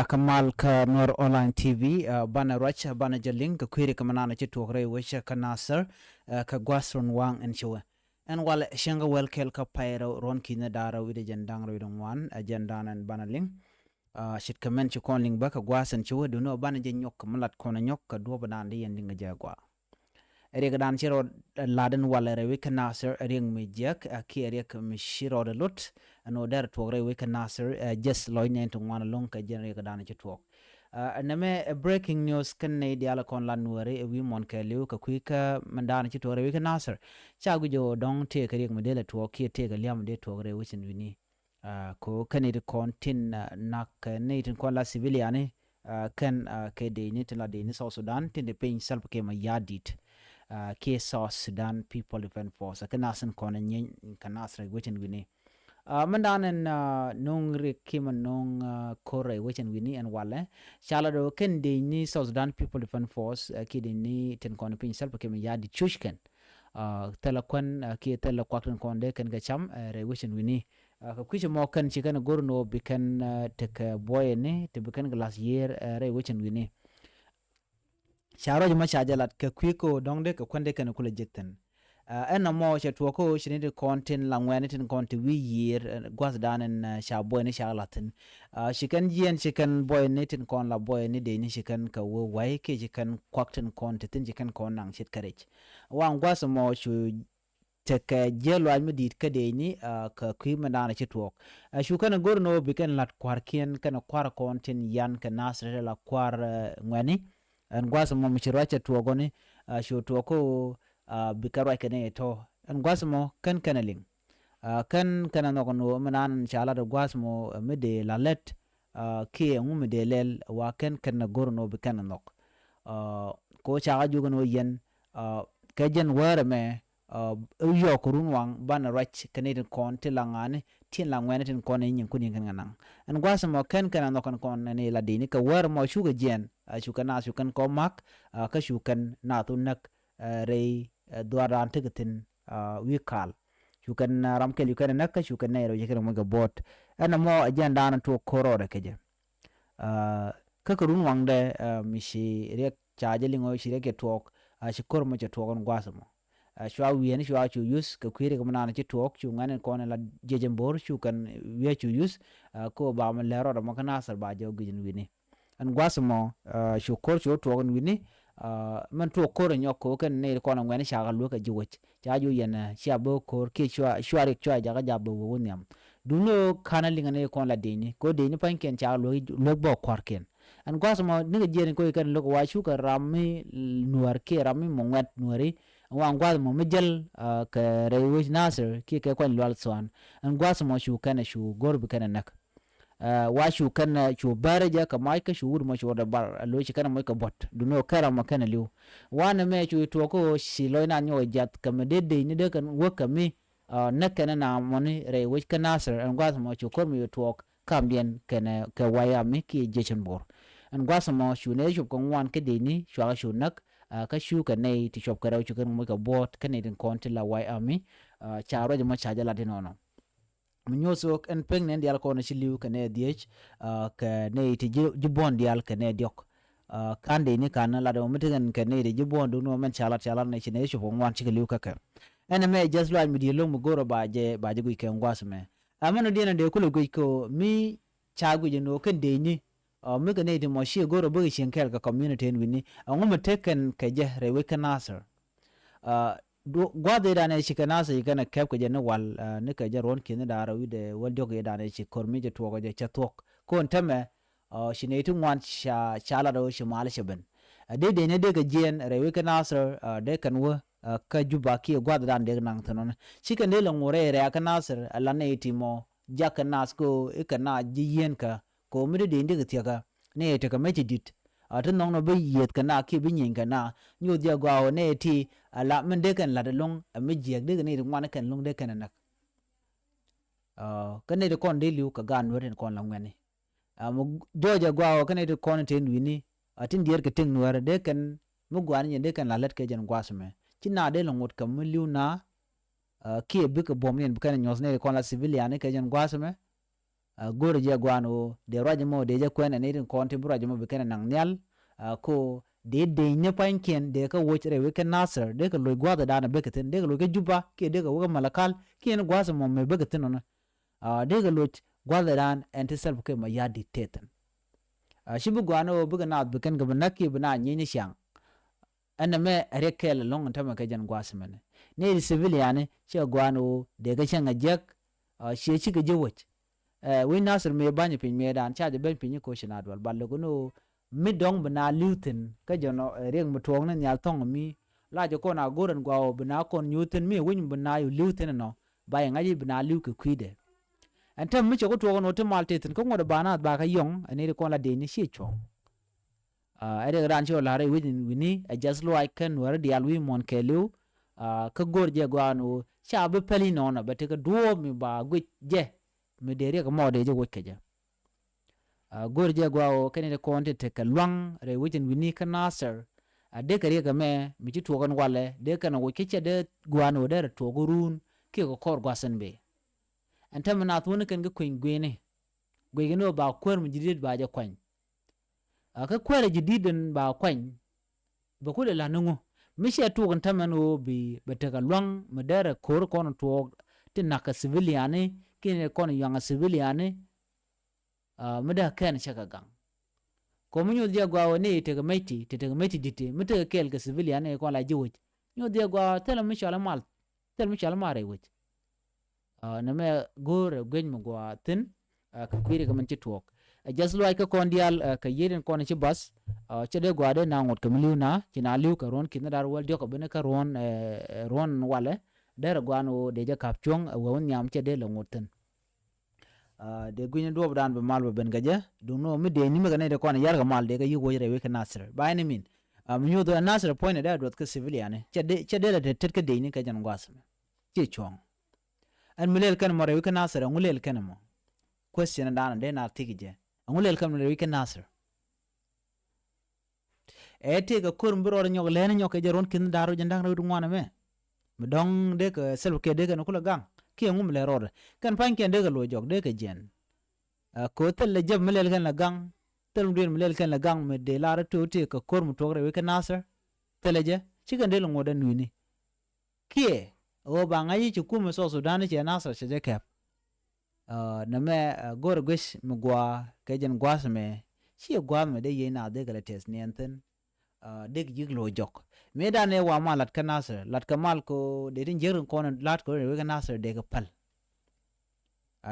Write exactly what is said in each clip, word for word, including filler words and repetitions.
Kä mal kä Nuɛr Online T V, ah, banɛ ruac, banɛ jɛ liŋ kɛ kui̱ ri kɛ mɛ nanɛ ci tuɔk rɛy wec kä Nasir, ah, kɛ gua̱th run waŋ ɛn ci wä. Ɛn walɛ cäŋ kɛ wɛl kɛl kä pay rɛw ruɔ̱n ki̱n da̱ŋ rɛw wi̱cdɛ jiɛn da̱ŋ rɛw wi̱cdɛ ŋuan, ah, jiɛn da̱a̱n ɛn banɛ liŋ. Ah, ce̱tkɛ mɛn ci kɔn liŋ bä kɛ gua̱th ɛn ci wä, duundɛ ɔ banɛ jɛ nyɔk kɛ mi lat kɔn ɛ nyɔk kɛ duɔ̱ɔ̱p da̱a̱n di yɛn liŋ kɛ jɛ gua̱a̱. Riɛk da̱a̱n ci rɔɔd, eh, lat ɛn walɛ rɛy wec kä Nasir, eh, riɛk mi jiäk, eh, kiɛ riɛk mi ci rɔɔdɛ lot, eh, ɛn ɣöö derɛ tuɔk rɛy wec kä Nasir, eh, just lɔc nɛn ti ŋuan ɛlɔ̱ŋ kɛ jɛn riɛk da̱a̱n ci tuɔk. Eh, nɛmɛ, eh, breaking news kɛn nɛy diaal kɔn la Nuääri, eh, wi̱i̱ muɔ̱n kɛɛliw kɛ kui̱ kä mɛn da̱a̱n ci tuɔk rɛy wec kä Nasir. Ca guic ɣöö dɔ̱ŋ tëëkɛ riɛk mi dee lɛ tuɔk kiɛ tëëkɛ liam mi dee tuɔk rɛy wec ɛn wi̱ni. Ah, ko kɛn nɛy ti kɔn tin, ah, nak, eh, nɛy tin kɔn la civilian ni, ah, kɛn, ah, kɛ dëcni tin la dëcni South Sudan tin ti piny Salva Kiir Mayardit, ah, kiɛ South Sudan People Defense Force, ah, kɛ nath tin kɔn nyieeny kɛ nath rɛy wec ɛn wi̱ni. Ah, mɛn da̱a̱n ɛn, ah, no̱o̱ŋ riɛk kiɛ mɛ no̱o̱ŋ, ah, ko̱r rɛy wec ɛn wi̱ni ɛn walɛ. Ca la do̱ kɛn dëcni South Sudan People Defense Force, ah, kiɛ dëcni tin kɔn piny Salva Kiir Mayardit cuc kɛn. Ah, thilɛ kuän, ah, kiɛ thilɛ kuak tin kɔn dee kɛn kɛ cam, eh, rɛy wec ɛn wi̱ni. Ah, kɛ kui̱c ɛmɔ kɛn ci kɛn go̱r ni ɣöö bi kɛn, ah, tekɛ buɔyɛni ti bi kɛn kɛ la̱th yiër, ah, rɛy wec ɛn wi̱ni. Ca ruac ɛmɔ ca jɛ lat kɛ kui̱ kä ɣöö dɔ̱ŋ dee kɛ kuän dee kɛn kulɛ jek thi̱n. Ah, ɛn ɛmɔ cɛ tuɔɔk kä ɣöö ci ni ti kɔn tin la ŋuɛ̈ni tin kɔn ti wi̱i̱ yiër, ah, gua̱thdan ɛn, ah, ca buɔyɛni ca la̱th thi̱n. Ah, ci kɛn jiɛɛn ci kɛn buɔyɛni tin kɔn la buɔyɛni dëcni ci kɛn kɛ wee wa̱i̱ kiɛ ci kɛn kuak tin kɔn ti thi̱n ci kɛn kɔn naŋ ce̱tkɛ rɛc. Waŋ gua̱th ɛmɔ cu tekɛ jiäk luaac mi di̱i̱t kä dëcni, ah, kɛ kui̱ mɛn da̱a̱n ci tuɔɔk. Ah, cu kɛn go̱r ni ɣöö bi kɛn la̱t kua̱rkiɛn kɛn kua̱r kɔn tin yan kɛ Nasir la kua̱r, ah, ŋuɛ̈ni. Ɛn gua̱th ɛmɔ mi ci ruac cɛ tuɔɔk ɣɔni, ah, cu tuɔɔk kä ɣöö, ah, bikɛ ruac kɛ ni tɔ̱. Ɛn gua̱th ɛmɔ kɛn kɛn ɛ liŋ. Ah, kɛn kɛn ɛ nhɔk ni ɣöö mɛn da̱a̱n ca lat ɛ gua̱th ɛmɔ, ah, mi dee la lät, ah, kiɛ ɛŋu mi dee lɛl wa kɛn kɛn ɛ go̱r ni ɣöö bi kɛn ɛ nhɔk. Ah, ko cakɛ jiök ni ɣöö yɛn, ah, kɛ jɛn wäär ɛmɛ, ah, ɛ yɔɔk run waŋ banɛ ruac kɛ nɛy tin kɔn ti la ŋa̱a̱ni tin la ŋuɛ̈ni tin kɔn i̱ nyinkun in kɛn kɛ naŋ. Ɛn gua̱th ɛmɔ kɛn kɛn ɛ nhɔk kɛn kɔn ɛn i̱ la dëcni kɛ wäär ɛmɔ cukɛ jiɛɛn, ah, cukɛ naath cukɛn kɔ mak, ah, kä cukɛn naath wä näk, ah, rɛy, ah, dhuaar raan tekɛ thi̱n, ah, wi̱i̱ kaal. Cukɛn, ah, ram kɛl cukɛn ɛ näk kä cukɛn nɛy rɛw cɛ kɛn ɛ moc kɛ buɔ̱ɔ̱t. Ɛn ɛmɔ ɛ jiɛɛn da̱a̱n tuɔɔk ko̱r rɔɔdɛ kecɛ. Ah, kä kɛ run waŋdɛ, ah, mi ci riɛk ca jɛ liŋ ɣöö ci riɛk cɛ tuɔɔk, ah, ci ko̱r mɔ cɛ tuɔɔk ɛn gua̱a̱th ɛmɔ. Ah, cua wi̱i̱ni cua cu yuth kɛ kui̱ riɛk mi naan ci tuɔɔk cu ŋuɛ̈ni kɔn in la jiɛc ɛn bo̱o̱r cu kɛn wi̱i̱ cu yuth, ah, ko ba mi lɛr rɔɔdɛ mɔ kä Nasir ba jɛ wä guic ɛn wi̱ni. Ɛn gua̱a̱th ɛmɔ, ah, cu ko̱r cu tuɔɔk ɛn wi̱ni, ah, mɛn tuɔɔk ko̱r ɛ nyɔk ko kɛn nɛy kɔn ɛ ŋuɛ̈ni cakɛ luäk ɛ ji̱ wec. Ca jiök yɛn, eh, cia bä ko̱r kiɛ cua, cua riɛk cua jakä ja̱ bä wä wä nhiam. Duundɛ ɣöö ka̱n a liŋ ni kɔn la dëcni. Kɛ ɣöö dëcni pa̱nykiɛn ca luäk, luäk bä kua̱rkiɛn. Ɛn gua̱a̱th ɛmɔ nikɛ jiɛɛn kɛ ɣöö kɛn lo̱k wa cukɛ ram mi Nuäär kiɛ ram mi mɔ ŋuɛ̈t Nuääri. Ɛn wa ɛn gua̱a̱th ɛmɔ mi jäl, ah, kɛ rɛy wec Nasir kiɛ kɛ kuany Lual Thuan. Ɛn gua̱a̱th ɛmɔ cu kɛn ɛ cu go̱r bi kɛn ɛ näk. Eh, wa cu kɛn, eh, cu bäärä jɛ kɛ mac kä cu wut mɔ cu rɔ bar, eh, lo̱c ci kɛn moc kɛ buɔ̱t. Duundɛ ɣöö kɛn ram mɔ kɛn li̱w. Wanɛ mɛ cu tuɔɔk kä ɣöö ci lɔcdan nyɔk jiath kɛ mi dee dëcni dee kɛn wäk kɛ mi, eh, näk kɛn na mɔni rɛy wec kä Nasir ɛn gua̱a̱th mɔ cu ko̱r mi cu tuɔɔk kamdiɛn kɛnɛ kɛ White Army kiɛ jiɛc ɛn bo̱o̱r. Ɛn gua̱a̱th mɔ cu nɛy cuɔp kɛ ŋuan kä dëcni cuakɛ cu näk, eh, kä cukɛ nɛy ti cuɔp kɛ rɛw cu kɛn moc kɛ buɔ̱t kä nɛy tin kɔn ti la White Army, eh, ca ruac mɔ ca jɛ lat inɔnɔ. Mi nyuɔth ɣöö ɛn pek nɛn diaal kɔn ci li̱w kɛ nɛy dhiec, ah, kɛ nɛy ti ji̱, ji̱ buɔ̱n diaal kɛ nɛy diɔ̱k. Ah, ka̱n dëcni ka̱n lat ɛmɔ mi ti kɛn kɛ nɛy ti ji̱ buɔ̱n duundɛ mɔ mɛn ca lat ca lat nɛy ci nɛy cuɔp kɛ ŋuan cikɛ li̱w kä kɛ. Ɛn ɛmɛ just luaac mi di̱i̱t lo̱ŋ mi go̱o̱rä ba jɛ, ba jɛ guic kɛ ŋua̱th ɛmɛ. Ɛmɛn ɔ diɛn ɛn dee kulɛ guic kɛ ɣöö mi ca guic ɛn ɣöö kɛn dëcni, ah, mi kɛ nɛy ti mɔ ci go̱o̱rä bäkɛ cieŋ kɛɛl kɛ community ɛn wi̱ni. Ɛŋu mi tek kɛn kɛ jɛ rɛy wec kä Nasir. Ah, du-, gua̱th ëëdan ëë ci kɛ Nasir ci kɛn ɛ kɛp kɛ jɛ ni wal, ah, ni kɛ jɛ ruɔ̱n ki̱n da̱a̱r wi̱cdɛ wäl diɔ̱k ëëdan ëë ci ko̱r mi cɛ tuɔɔk kɛ jɛ cɛ thuɔ̱k. Ko̱n täämɛ, ah, ci nɛy ti ŋuan ca, ca lat ɣöö ci mal cɛ ben. Ah, dee dee ni dee kɛ jiɛɛn rɛy wec kä Nasir, ah, dee kɛn wä, ah, kä Juba kiɛ gua̱thdan dee naŋ thi̱n ɣɔni. Ci kɛn dee lɛ ŋuɔ̱t rɛy rɛ̈ɛ̈k kä Nasir, ah, la nɛy ti mɔ jak kɛ naath kɛ ɣöö i̱ kɛ naath ji̱ yieenkä. Kɛ ɣöö mi dee dee ni dee kɛ thiäkä, ni ɛ tekɛ mɛ ci di̱t. A ti nhɔknɔ bi yiëëth kɛ na kiɛ bi nyieeny kɛ na. Nyoth jɛ gɔaa ɣöö nɛ ɛ ti a la min dee kɛn la̱t ɛlɔ̱ŋ ɛ mi jiääk dee kɛ ni ti ŋuan kɛn ɛlɔ̱ŋ dee kɛn ɛ näk. Aa, kä nɛy ti kɔn dee li̱w kɛ gaat Nuäär tin kɔn la ŋuɛ̈tni. Aa, mi jɔɔc jɛ gɔaa ɣöö kä nɛy ti kɔn tin wi̱ni a tin diɛɛr kɛ tëk Nuäär dee kɛn mi gɔaa ni nyɛ dee kɛn la lät kɛ jɛn gua̱a̱th ɛmɛ. Ci na dee lɛ ŋot kɛ mi li̱w na, aa, kiɛ bikɛ buɔ̱m ni ɛn bi kɛn ɛ nyuɔ̱th nɛy ti kɔn la civilian kɛ jɛn gua̱a̱th ɛmɛ. Go̱o̱rɛ jɛ gua̱a̱n ɣöö dee ruac ɛmɔ dee jɛ kuɛn ɛ nɛy tin kɔn ti bi ruac ɛmɔ bi kɛn ɛ naŋ nhial. Ko dee deny ni pua̱nykiɛn dee kɛ woc rɛy wec kä Nathir, dee kɛ loc gua̱a̱th ɛ da̱a̱n ɛ bek kɛ thi̱n, dee kɛ loc kä Juba kiɛ dee kɛ wä kä Malakal kiɛ ni gua̱a̱th ɛmɔ mëë bek kɛ thi̱n ɔnɔ. Dee kɛ loc gua̱a̱th ɛ da̱a̱n ɛn ti Salva Kiir Mayardit tëë thi̱n. Ci bi gua̱a̱n ɣöö bikɛ naath bi kɛn kɛ bi näk kiɛ bi naath nyieeny ni ciaŋ. Ɛn nɛmɛ ɛ riɛk kɛɛl ɛlɔ̱ŋ ɛn tämɛ kɛ jɛn gua̱a̱th ɛmɛnɛ. Nɛy ti civilian ni cɛ gua̱a̱n ɣöö dee kɛ cäŋ ɛ jiäk. Ciɛ cikɛ ji̱ wec. Wec Nathir mëë ba̱ny piny mëëdan ca jɛ ben piny i̱ koci na dual bal lo̱k ni ɣöö mi dɔ̱ŋ bi na li̱w thi̱n kä jɔn ɛ riɛk mi tuɔɔk ni nhial thɔ̱ŋ mi. La jɛ kɔn a go̱r ɛn gua̱a̱ ɣöö bi na kɔn nyuuth thi̱n mi wec mi bi na yu li̱w thi̱n ɛnɔ. Ba yɛ ŋa̱c i̱ bi na li̱w kɛ kui̱dɛ. Ɛn tɛm mi cɛ ku tuɔɔk ɛn ɣöö ti mal tëë thi̱n kä ŋuɔ̱t ɛ ba naath ba kɛ yɔ̱ŋ ɛn i̱ ti kɔn la dee ni ciɛ cuɔ̱ŋ. Ɛ riɛk raan ci ɣä la̱r ɛ wi̱c in wi̱ni ɛ jath luaac kɛn nuäärä diaal wi̱i̱ muɔ̱ɔ̱n kɛɛliw. Kä go̱r jɛ gɔaa ɛn ɣöö ca bi päl inɔnɔ bɛ tekɛ duɔ̱ɔ̱p mi ba guic jɛ mi dee riɛk ɛmɔ dee jɛ woc kɛ jɛ. Go̱r jɛ gɔaa ɣöö kɛn in ti kɔn ti tekɛ lua̱ŋ rɛy wi̱c in wi̱ni kä Nathir. A dee kɛ riɛk ɛmɛ mi ci tuɔɔk ɛn walɛ dee kɛn ɛ woc kä cɛ dee gɔaa ɛn ɣöö derɛ tuɔɔk kä ruun kiɛ kɛ kɔr gua̱th in bëë. Ɛn täämɛ naath wä ni kɛn kä kui̱ny gui̱ni guic kɛn ɣöö ba kuäär mi ji̱ di̱t ba jɛ kuany. A kä kuäärɛ ji̱ di̱t in ba kuany. Bɛ kulɛ la̱t ni ŋu mi ciɛ tuɔɔk in tämɛn ɣöö bi bɛ tekɛ lua̱ŋ mi derɛ ko̱r kɔn tuɔɔk ti na̱k kɛ civiliani kiɛ ni kɔn yuaŋ kɛ civiliani. Mi dee kɛn cɛ kɛ gaŋ. Kɔ mi nyoth jɛ gɔaa ɣöö ni tekɛ mec ti ti tekɛ mec ti di̱t ti mi tekɛ kɛɛl kɛ civiliani kɔn la ji̱ wec. Nyoth jɛ gɔaa thilɛ mi cɔal mal thil mi cɔal ma rɛy wec. Nɛmɛ go̱o̱rɛ guic mi gɔaa thi̱n. Kɛ kui̱ri kɛ min ci tuɔɔk. Ɛ jath luaac kä kɔn diaal kɛ yiet in kɔn ci bath. Cɛ dee gɔaa dee na ŋot kɛ mi li̱w na ci na li̱w kɛ ruɔ̱n ki̱n dar wäl diɔ̱k kɛ ben kä ruɔ̱n ruɔ̱n walɛ. Derɛ gɔaa ni ɣöö dee jɛ ka̱p cuɔ̱ŋ ɛ wee wä nhiam cɛ dee lɛ ŋot thi̱n. Dee gui̱ny ni duɔ̱ɔ̱pdan bɛ mal bɛ ben kɛ jɛ duŋ ni ɣöö mi dee ni mi kɛ nɛy dee kɔn yar kɛ mal dee kɛ yi̱k woc rɛy wec kɛ Nathir ba ɛn i̱ min. Mi nyoth ɛ Nathir puɔ̱nydɛ dee a duɔth kä civiliani cɛ dee lɛ te tet kä dee ni kɛ jɛn gua̱a̱th ɛmɛ. Ciɛ cuɔ̱ŋ. Ɛn mi lɛl kɛn mɔ rɛy wi̱c kä Nathir ɛŋu lɛl kɛn mɔ? Question dan dee na thi̱k jɛ ɛŋu lɛl kɛn mɔ rɛy wi̱c kä Nathir? Ɛ tëëk ɛ ko̱r mi bi rɔɔdɛ nyɔk lɛn nyɔk kɛ jɛ ruɔ̱n ki̱n da̱r rɔ jɛn da̱ŋ rɛw ti ŋuan ɛmɛ. Mi dɔ̱ŋ dee kɛ Salva Kiir dee kɛn kulɛ gaŋ kiɛ ŋu mi lɛ rɔɔdɛ kɛn pa̱ny kɛn dee kɛ lo̱c jɔk dee kɛ jiɛn. Ɛ ko̱ thil lɛ jɛp mi lɛl kɛn lɛ gaŋ thil mi duëër mi lɛl kɛn lɛ gaŋ mi dee lar ɛ to̱o̱ tëëk kɛ ko̱r mi tuɔk rɛy wi̱c kä Nathir. Thilɛ jɛ ci kɛn dee lɛ ŋot ɛn wi̱ni. Kiɛ ɣöö ba ŋa̱c i̱ ci kumɛ South Sudan i̱ cɛ Nathir cɛ jɛ kɛp. Nɛmɛ go̱r guic mi gua̱a̱ kɛ jɛn gua̱a̱th mɛ ciɛ gua̱a̱th mɛ dee yiëë naath dee kɛ lɛ tɛth niɛn thi̱n. Dee kɛ ji̱k lo̱c jɔk mëë dan ëë wa mal la̱t kä Nathir la̱t kɛ mal ko dee tin jiäk rin kɔn la̱t kɛ rɔ wek kä Nathir dee kɛ päl.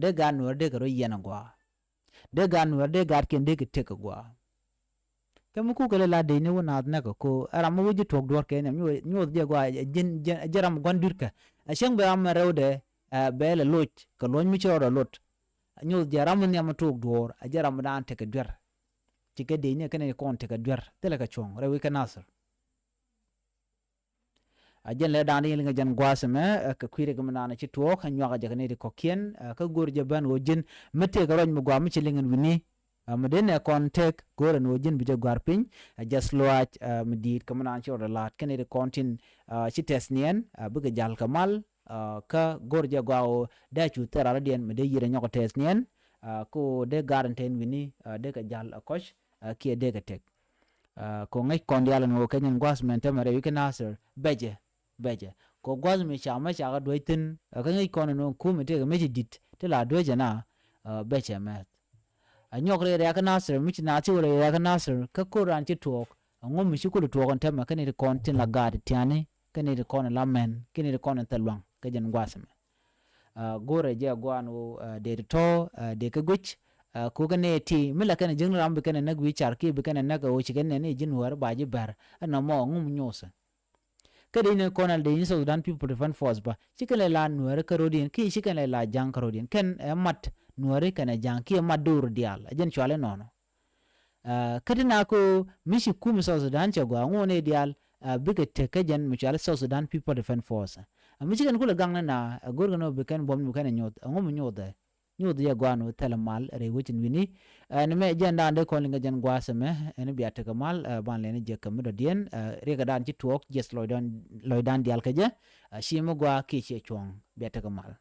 Dee gaat nuäär dee kɛ rɔ yiɛn a gua̱a̱. Dee gaat nuäär dee gaatkiɛn dee kɛ tëk a gua̱a̱. Kɛ mi kukɛ lɛ la dec ni wä naath näk kä ko ɛ ram mi wä ji̱ tuɔ̱k duɔ̱ɔ̱r kɛ nhiam nyoth jɛ gɔaa ɛ ji̱n ɛ ji̱n ram gua̱n dui̱rkä. Ɛ cäŋ bɛ ram mi rɛwdɛ ɛ bɛ lɛ loc kɛ luɔ̱ny mi ci rɔɔdɛ lot. Nyoth jɛ ram mi nhiam mi tuɔ̱k duɔ̱ɔ̱r ɛ ji̱n ram mi daan tekɛ duer. Ci kɛ dec ni kɛn kɔn tekɛ duer thilɛ kɛ cuɔ̱ŋ rɛw i̱ kɛ Nathir. A jɛn lɛ da̱a̱n di liŋɛ jɛn gua̱a̱th ɛmɛ kɛ kui̱ rɛk mi naan ci tuɔɔk ɛ nyuak a jɛ kɛ ni ti kɔ̱kiɛn kä go̱o̱r jɛ ben ɣöö ji̱n mi tëëk ɛ ruac mi gua̱a̱ mi ci liŋ ɛn wi̱ni. Mi dee nɛ kɔn tëëk go̱o̱r ɛn ɣöö ji̱n bi jɛ gua̱a̱r piny ɛ jɛth luaac mi di̱i̱t kɛ mi naan ci rɔɔdɛ la̱a̱t kɛ ni ti kɔn tin ci tɛth niɛn bikɛ ja̱l kɛ mal. Kä go̱o̱r jɛ gua̱a̱ ɣöö dee cu thil ral rɔ̱diɛn mi dee yi̱r ɛ nyɔk ɛ tɛth niɛn. Kä ɣöö dee ga̱a̱r ɛn te ɛn wi̱ni dee kɛ ja̱l ɛ kɔc kiɛ dee kɛ tëk. Kɔ ŋäc kɔn diaal ɛn ɣöö kɛ nyin gua̱a̱th mɛn tɛmɛ rɛy wi̱c kä Nathir bɛcɛ bɛcɛ kɔ gua̱a̱th mi ca mɛ ca kɛ duec thi̱n. Kä ŋäc kɔn ɛn ɣöö kum mi tëëkɛ mɛ ci di̱t ti la duec ɛna bɛcɛ mɛth. A nyɔk rɛy rɛ̈ɛ̈kä Nathir mi ci naath ci wä rɛy rɛ̈ɛ̈kä Nathir kä ko̱r raan ci tuɔɔk. Ɛŋu mi ci kulɛ tuɔɔk ɛn tɛmɛ kä ni ti kɔn tin la gaat tiani kä ni ti kɔn la mɛn kä ni ti kɔn thil luaŋ kä jɛn gua̱a̱th ɛmɛ. Go̱rɛ jɛ gua̱a̱n ɣöö dee ti tɔ̱ dee kɛ guic. Kukɛ ni ti mi la kɛn ji̱n ram bi kɛn näk wi̱i̱ car kiɛ bi kɛn näk ɣöö ci kɛn nɛn i̱ ji̱n wäär ba ji̱ bɛr. Ɛn nɔmɔ ŋum nyothɛ. Kä dee ni kɔn al dee ni South Sudan People Defense Force ba ci kɛn lɛ la nuääri kä ro̱diɛn kiɛ ci kɛn lɛ la ja̱ŋ kä ro̱diɛn kɛn ɛ mat nuääri kɛn ɛ ja̱ŋ kiɛ mat do̱r diaal ɛ jɛn cual inɔnɔ. Kä ti na ko mi ci kum South Sudan cɛ gɔaa ŋuɔ̱n i̱ diaal bikɛ tek kä jɛn mi cual South Sudan People Defense Force. Mi ci kɛn kulɛ gaŋ ni na ɛ go̱r kɛn ɔ bi kɛn buɔ̱m ni bi kɛn ɛ nyoth ɛ ŋum nyothɛ. Nyoth yɛ gɔaa ni wä thɛlɛ mal rɛy wecin wi̱ni. Ɛn mɛ jɛn daan dee kɔn liŋ kɛ jɛn gua̱a̱th ɛmɛ ɛn bia tekɛ mal ban lɛni jɛ kɛ mi dɔ̱diɛn. Riɛkɛ daan ci tuɔɔk jiɛth lɔcdan diaal kɛ jɛ. Ci mi gɔaa kiɛ ciɛ cuɔ̱ɔ̱ŋ bia tekɛ mal.